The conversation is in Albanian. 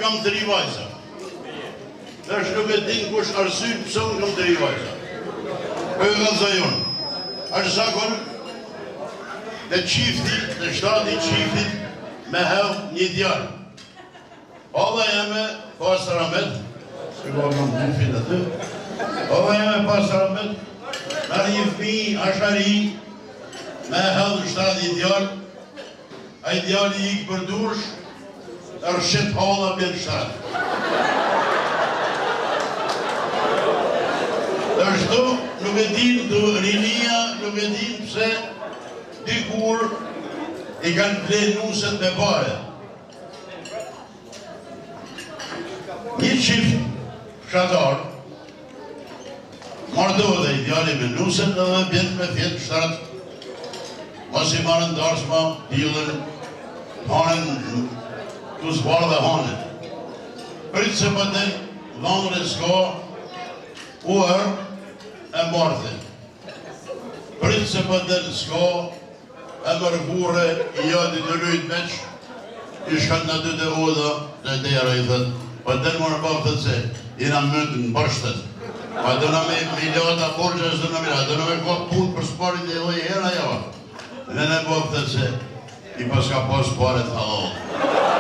kam tri vajza. Tash nuk e din kush arsyen pse unë kam tri vajza. Po ju kallzoj unë. Është zakon te çifti, te shtrati i çiftit me hedh një djalë. Halla jeme pastë rahmet, se ka më në aty, halla jeme pastë rahmet, merr një fmi, ashari, me hedh në shtrat një djalë, ai djali ik për dush, e rrëshqet halla bjen në shtrat. Ashtu nuk e din të rinia, nuk e din pse dikur i kanë ble nuset me pare. Një çift fshatar martohet ai djali me nusen edhe bjen me fjet në shtrat. Masi marrin darsma, dillen, hanen, tu zbardh e hanen. Prit se po del, dhandrri s'ka, u err e mbarthe. Prit se po del s'ka, E merr burri i jati tu lujt meç, i shkon aty te oda, te dera i thot, po del more babë thot se jena myt në borxh thot. Pa dona me me la ata borxhe s'dona me la, dona me kap punë për s'pari dhe dhej herë ajo. Ne ne babë thot se i paska pas paret hallall.